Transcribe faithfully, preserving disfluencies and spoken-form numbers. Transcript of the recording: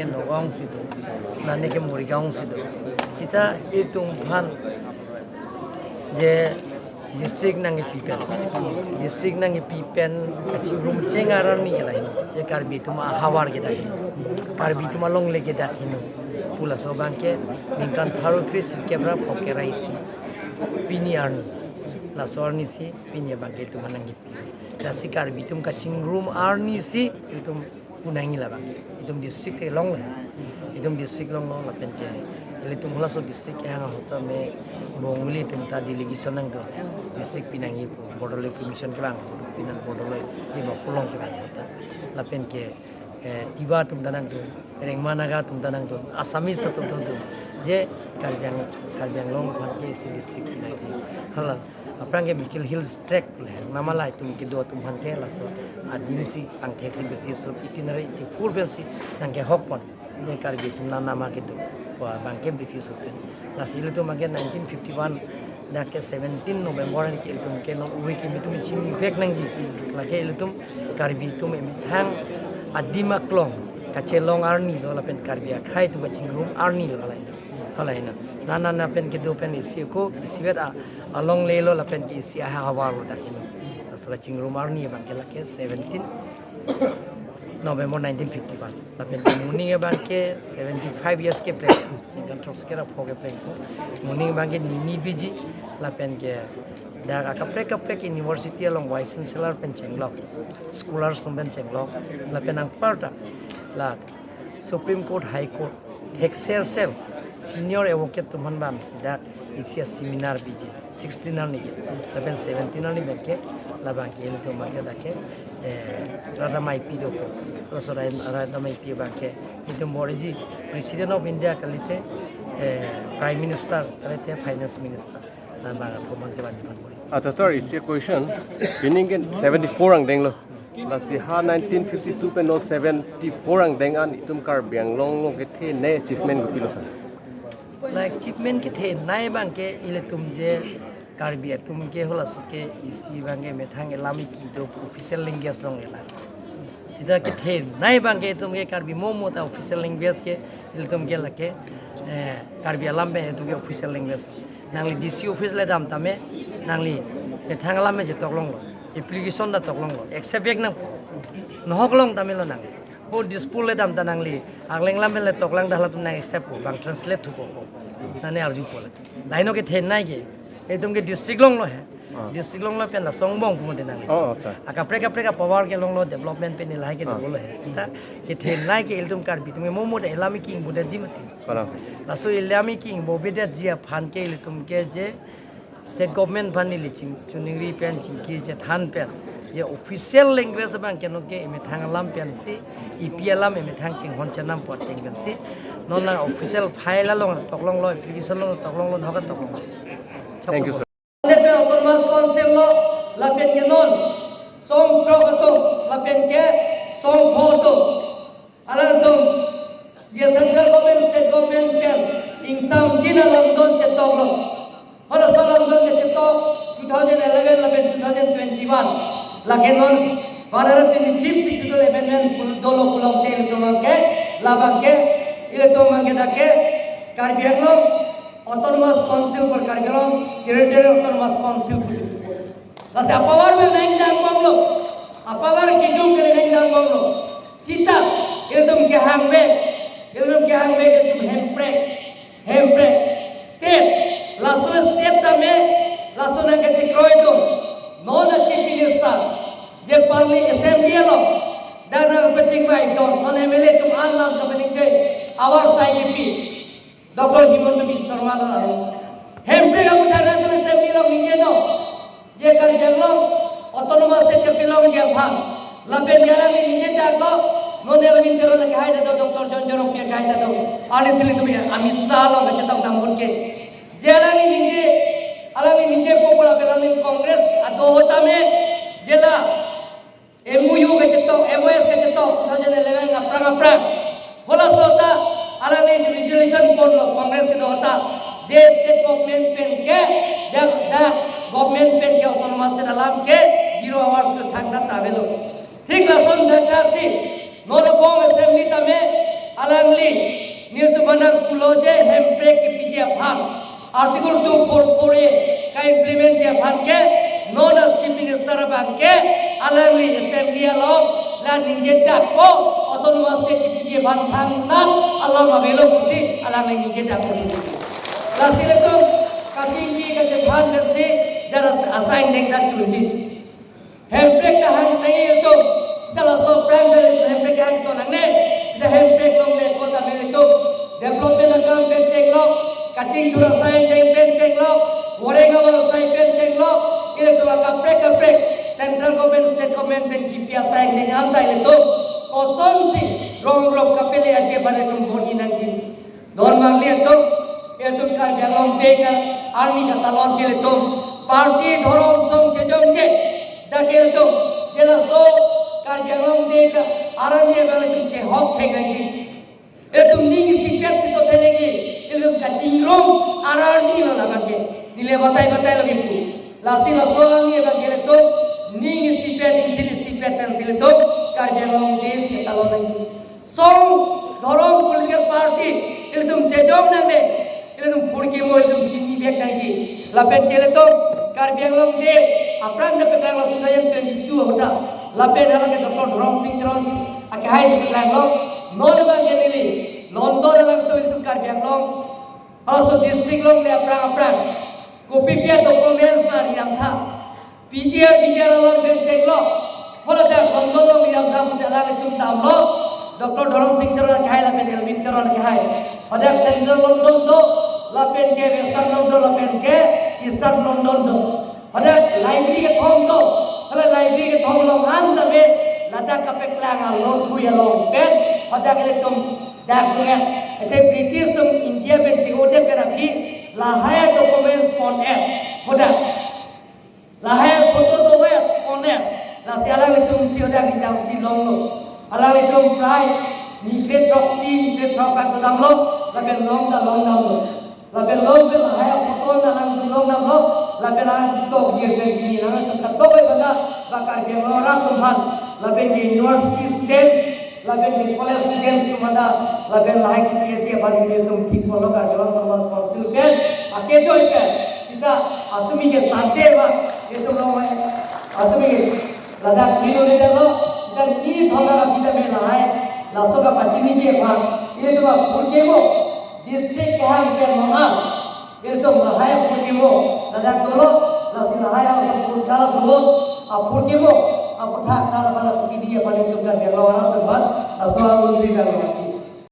Nagaon si do, nane ke Morigaon si do. Sita itum aphan je district nangkepi pen, district nangkepi pen kachingrum cheng arni ke lahei, je Karbi atum ahavar ke dak heno, Karbi atum alongle ke dak heno pu laso abangke ningkan pharo kre sirkep ra phok kre ra isi pini arni, laso arni si pini abangke itum aphan nangkepi. Lasi Karbi atum kachingrum arni si itum pu nangji labang. Itum district ke longlo. Itum district longlo lapen ke ilitum halaso district kehang ahut tame Bongli atum ta delegation nangdo. District pi nangji pu Bodoland Commission kevang, pinan Bodoland di Bakulong kevang ahut ta. Lapen ke eh, Tiwa atum ta nangdo, Rengma Naga atum ta nangdo, Assamese atum ta nangdo. Je Karbi Ang-, Karbi Anglong aphan ke isi district pi nangji. Hala aphrang ke Mikir Hills Tract le, nama lahai atum kedo atum aphan ke laso adim si angthek si British eighteen eighty-four pen si nangkehok pon. Je Karbi atum nangnama kedo, pu abangke British atum. Lasi ilitum abangke nineteen fifty-one dak ke seventeen November ni ke ilitum ke non ove kimi atum chinivek nangji. Lake ilitum Karbi atum emethang adim aklong kachelong arni lo lapen Karbi akhei atum kachingrum arni lo halai. Halai na. Nana na pen kedo pen isi ko, isivet a, alongle lo lapen ke isi ahavar lo dak heno. Laso kachingrum arni abangke lake seventeen November nineteen fifty-one. Lapen ke moning abangke seventy-five years kepleng. Ningkan throksi kre ra phok kepleng. Moning abangke nini biji lapen ke dak akaprek kaprek university along vice chancellor pen chenglok, scholars atum pen chenglok, lapen anparta la Supreme Court, High Court, thekser ser senior advocate atum aphan bang si dak isi aseminar biji sixteen arni ke, lapen seventeen arni abangke labangke ilitum abangke dak ke, eh, Radha Maipi do ko. Laso Radha Maipi abangke itum bor-iji President of India kalite, eh, Prime Minister kalite Finance Minister. Labang aphuman ke bang aphan bor-i. Accha sir, isi question. Pining ke seventy-four angdeng lo. Lasi ha nineteen fifty-two pen non seventy-four angdeng an itum Karbi Anglong along kethenei achievement kopilo sir? La achievement kethenei abangke ilitum je Karbi atum ke halaso ke isi abangke methang elam eki do official language along elam. Sita kethenei abangke itum ke Karbi mo mo ta official language ke ilitum ke lake, eh, Karbi alam pen itum ke official language. Nangli D C office le dam tame, nangli methang alam pen chetok longlo, application ta tok longlo, accept vek nangpo. Nohok long tame lo nangli. Ho Dispur le dam ta nangli Arleng alam pen le toklang dak halatum nang accept po, bang translate thupo ko. Nane arjupo lake. Laino kethenei ke, itum ke district longlo he. Ah. District longlo pen lason angbong pu mo de nangli. Oh, sir. Akaprek kaprek apower ke longlo, development pen lahai ke Ah. dolo he. Sita kethenei ke ilitum Karbi atum ke mo mo ta elam eki ingbo detji mati. Kalang. Laso elam eki ingbo bedetji aphan ke ilitum ke je state government aphan neli ching, chiningri pen chingki chethan pen je official language abangke non ke emethang alam pensi, epi alam emethang chinghon chenam pu ateng pensi, non la official file along tok longlo, application along tok longlo, nohok tok longlo. Thank you, sir. Lapen Autonomous Council lo, lapen ke non song throk atum, lapen ke song pho atum, alangtum je central government, state government pen ingsamjin alamdon chetoklo. Halaso alamdon ke chetok two thousand eleven lapen two thousand twenty-one. Lake non one hundred twenty-fifth Sixth Schedule Amendment pul-, dolo pulote ilitum abangke, labangke, ilitum abangke dak ke Karbi Anglong Autonomous Council pu Karbi Anglong Territorial Autonomous Council pusi. Lasi apower pen nangdang bomlo. Apower kejung ke nangdang bomlo. Sita, ilitum kehang ve, ilitum kehang ve, ilitum Hemprek, Hemprek, state, laso state tame, laso nangkechekroi do, non a Chief Minister, je parli assembly along, dak nangpachingvai do, non M L A atum an lam kapaningje, awar sai kipi. Doctor Himanta Biswa Sarma lo aro. Hemprek amu thana tu assembly along ningje no. Je Karbi Anglong Autonomous State kapilongji aphan. Lapen je alangli ningje dak lo. Non Elwin Teron lake hai ta do, Doctor John Jerome Pierre hai ta do. Ani sili tu ya Amit Shah lo kachetong namun ke. Je alangli ningje, alangli ningje popular lapen alangli Congress ado tame. Je la M O U kachetok, M O S kachetok, two thousand eleven aphrang aphrang. Halaso ta, alangli resolution ponlo Congress kedo ta, je state government pen ke, ja, da government pen ke autonomous state alam ke zero hours kethang ta avelo. Thik lason thakthak si, non abang assembly tame, Alangli nelitum aphan nangpulo je hemprek kepiji aphan, Article two four four A ka-implement ji aphan ke, non a Chief Minister abang ke alangli Assembly along la ningje dakpo, Autonomous State kepiji aphan thangnat alam avelo pusi alangli ningje dakpo. Lasi ilitum kachingki kachethan pensi jara asai dengdak chunji. Hemprek ta hang nangji ilitum, seta laso aphrang ta ilitum hemprek hang to nangne, seta hemprek longle kota me ilitum development akam pen chenglok, kachingthur asai deng pen chenglok, wareng avar asai pen chenglok, ilitum akaprek kaprek central government, state government pen kipi asai deng anta ilitum kosonsi rong rok kapele aje aphan ilitum bor-i nangji. Don mangli atum, ilitum Karbi Anglong Day ke arni katalon ke ilitum party dhorom song chejongje, dak ilitum je laso Karbi Anglong Day ke arni abang ilitum chehok thek nangji. Ilitum ning isipet si to thek nangji, ilitum kachingrum arni lo labang ke. Neli batai batai lo kipu. Lasi laso arni abang ke ilitum ning isipet, ning thil isipet pensi ilitum Karbi Anglong Day si talon nangji. Song dhorom political party ilitum chejong nangne, ilitum phurkimo ilitum chinivek nangji. Lapen ke ilitum Karbi Anglong Day aphrang ta paklanglo two thousand twenty-two ahut ta. Lapen hala ke Doctor Dhoromsing Teron akehai si paklanglo. Non abang ke neli London alangtum ilitum Karbi Anglong halaso district longle aphrang aphrang kopi pi a-documents ma ri damtha. P G R, P G R along pen chenglok. Hala dak London along ri damtha pusi alanglitum damlo. Doctor Dhoromsing Teron akehai lapen Elwin Teron akehai. Hadak Central London do, lapen ke Western London, lapen ke Eastern London do. Hadak library kethom do. Hala library kethom along an tame ladak kapaklang along thui along pen hadak ilitum dak do-et. Athe British atum India pen che-o det pen aphi lahai documents pon-et. Hadak lahai photo do-et, pon-et. Lasi alanglitum si hadak ri damsi longlo. Alanglitum prai ni grade throksi, ni grade throk bak damlo, lapen long ta long damlo. Lapen long pen lahai aphoto ta alanglitum long damlo, lapen alangtum tok jir pen pini alangtum kadokave bang ke ba Karbi Anglong arat atum aphan, lapen ke university students, lapen ke college students atum aphan ta, lapen lahai kipi aje aphan si ilitum thik ponlo Karbi Anglong Autonomous Council pen akejoi pen, seta atumi ke sante ba, ilitum long, atumi ke ladak kri lo le lo, seta neli thomna aphi ta me lahai laso kapachiniji aphan, ilitum aphurkimo district kehang pen non an, ilitum lahai aphurkimo ladak dolo, lasi lahai aphurkimo, aphurkimo aputhak ta lapen apachiniji aphan ilitum Karbi Anglong arat atum aphan laso arlo dui bang lo achi.